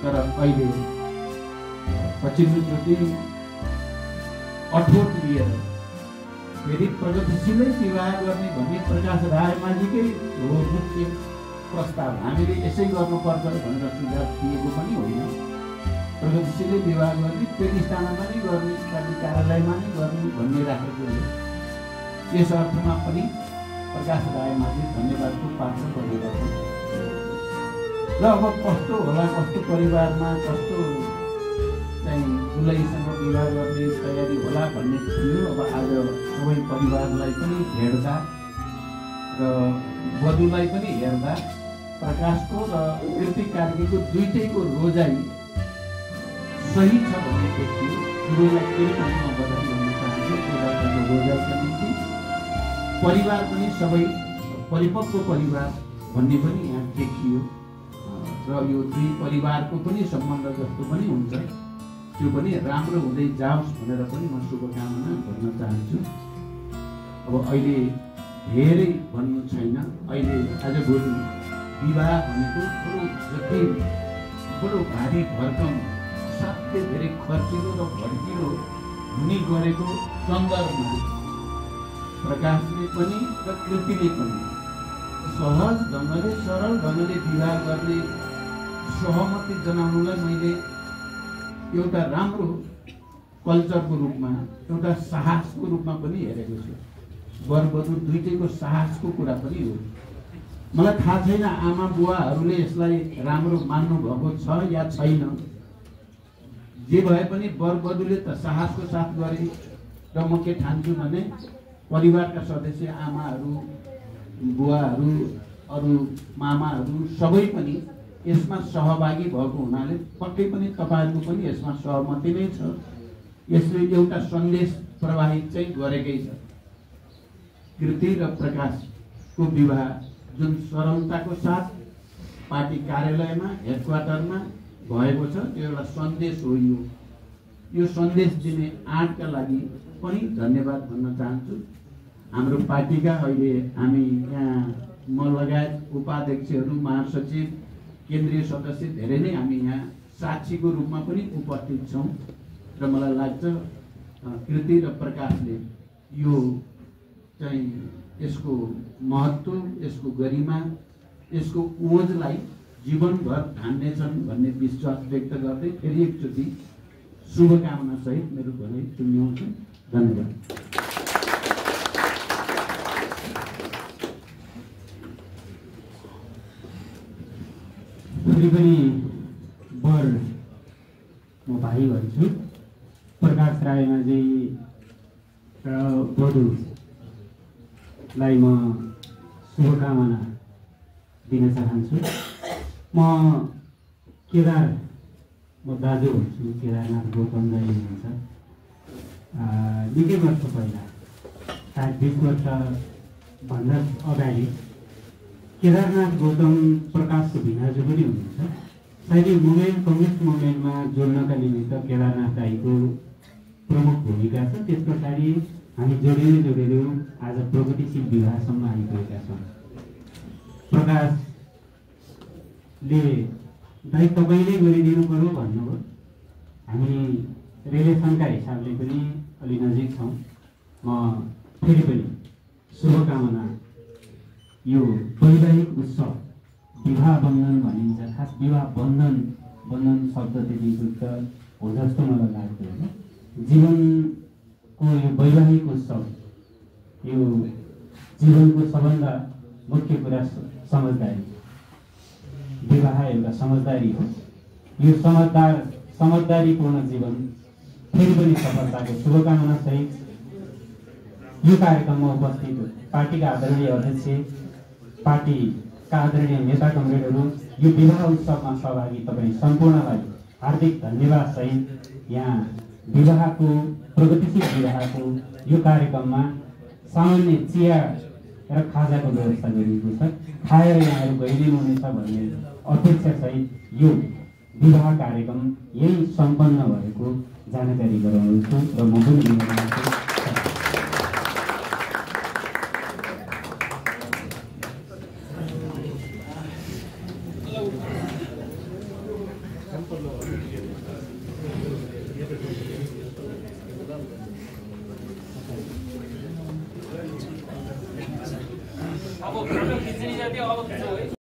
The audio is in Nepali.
तर अहिले पछिल्लोचोटि अठोट लिएर फेरि प्रगतिशीलै विवाह गर्ने भन्ने प्रकाश रायमाझीकै हो मुख्य प्रस्ताव। हामीले यसै गर्नुपर्छ भनेर सुझाव दिएको पनि होइन। प्रगतिशीलै विवाह गर्ने, प्रतिष्ठानमा नै गर्ने, पार्टी कार्यालयमा नै गर्ने भन्ने राखेकोले यस अर्थमा पनि प्रकाश रायमाझी धन्यवादको पात्र बनेका छन्। र अब कस्तो होला, कस्तो परिवारमा कस्तो चाहिँ दुलहीसँग विवाह गर्ने तयारी होला भन्ने थियो। अब आज सबै परिवारलाई पनि हेर्दा र वधुलाई पनि हेर्दा प्रकाशको र कृति कार्कीको दुईटैको रोजाइ सही छ भन्ने देखियो। दुवैलाई फेरि पनि म बधाई दिन चाहन्छु पूजाको रोजाइका निम्ति। परिवार पनि सबै परिपक्व परिवार भन्ने पनि यहाँ देखियो र यो दुई परिवारको पनि सम्बन्ध जस्तो पनि हुन्छ, त्यो पनि राम्रो हुँदै जाओस् भनेर पनि म शुभकामना भन्न चाहन्छु। अब अहिले धेरै भन्नु छैन। अहिले आजभोलि विवाह भनेको ठुलो जटिल, ठुलो भारी भरकम, असाध्यै धेरै खर्चिलो र भड्किलो हुने गरेको सन्दर्भमा प्रकाशले पनि र कृतिले पनि सहज ढङ्गले, सरल ढङ्गले विवाह गर्ने सहमति जनाउनुलाई मैले एउटा राम्रो कल्चरको रूपमा, एउटा साहसको रूपमा पनि हेरेको छु। वरवधु दुईटैको साहसको कुरा पनि हो। मलाई थाहा छैन आमा बुवाहरूले यसलाई राम्रो मान्नु भएको छ या छैन। जे भए पनि वरवधुले त साहसको साथ गरे र म के ठान्छु भने परिवारका सदस्य, आमाहरू, बुवाहरू, अरू मामाहरू सबै पनि यसमा सहभागी भएको हुनाले पक्कै पनि तपाईँहरूको पनि यसमा सहमति नै छ। यसले एउटा सन्देश प्रवाहित चाहिँ गरेकै छ। कृति र प्रकाशको विवाह जुन सरलताको साथ पार्टी कार्यालयमा, हेडक्वार्टरमा भएको छ, त्यो एउटा सन्देश हो। यो सन्देश दिने आँटका लागि पनि धन्यवाद भन्न चाहन्छु। हाम्रो पार्टीका अहिले हामी यहाँ म लगायत उपाध्यक्षहरू, महासचिव, केन्द्रीय सदस्य धेरै नै हामी यहाँ साक्षीको रूपमा पनि उपस्थित छौँ र मलाई लाग्छ कृति र प्रकाशले यो चाहिँ यसको महत्त्व, यसको गरिमा, यसको ओजलाई जीवनभर ठान्नेछन् भन्ने विश्वास व्यक्त गर्दै फेरि एकचोटि शुभकामना सहित मेरो भनाइ टुङ्ग्याउँछु। धन्यवाद। फेरि पनि वर म भाइ भन्छु। प्रकाश रायमाझी र वधुलाई म शुभकामना दिन चाहन्छु। म दाजु हुन्छु, केदारनाथ गौतम दाइ हुनुहुन्छ। निकै वर्ष पहिला, सायद 20 वर्षभन्दा अगाडि केदारनाथ गौतम प्रकाशको भिनाजु पनि हुनुहुन्छ। सायद यो मुभमेन्ट, कम्युनिस्ट मुभमेन्टमा जोड्नका निमित्त केदारनाथ दाइको प्रमुख भूमिका छ। त्यस पछाडि हामी जोडिँदै आज प्रगतिशील विवाहसम्म आइपुगेका छौँ। प्रकाशले दाइ तपाईँले गरिदिनु पर्यो भन्नुभयो। हामी रिलेसनका हिसाबले पनि अलि नजिक छौँ। म फेरि पनि शुभकामना। यो वैवाहिक उत्सव विवाह बन्धन भनिन्छ, खास विवाह बन्धन शब्द त्यति उपयुक्त हो जस्तो मलाई लाग्दैन। जीवनको यो वैवाहिक उत्सव, यो जीवनको सबभन्दा मुख्य कुरा समझदारी। विवाह एउटा समझदारी हो। यो समझदारीपूर्ण जीवन फेरि पनि सफलताको शुभकामना सहित यो कार्यक्रममा उपस्थित पार्टीका आदरणीय अध्यक्ष, पार्टीका आदरणीय नेता कमरेडहरू, यो विवाह उत्सवमा सहभागी तपाईँ सम्पूर्णलाई हार्दिक धन्यवाद सहित यहाँ विवाहको, प्रगतिशील विवाहको यो कार्यक्रममा सामान्य चिया र खाजाको व्यवस्था गरिएको छ। खाएर यहाँहरू गइदिनुहुनेछ भन्ने अपेक्षा सहित यो विवाह कार्यक्रम यही सम्पन्न भएको जानकारी गराउँछु र म पनि दिन चाहन्छु। अब फोटो खिच्ने जाति अब खिच्नु है।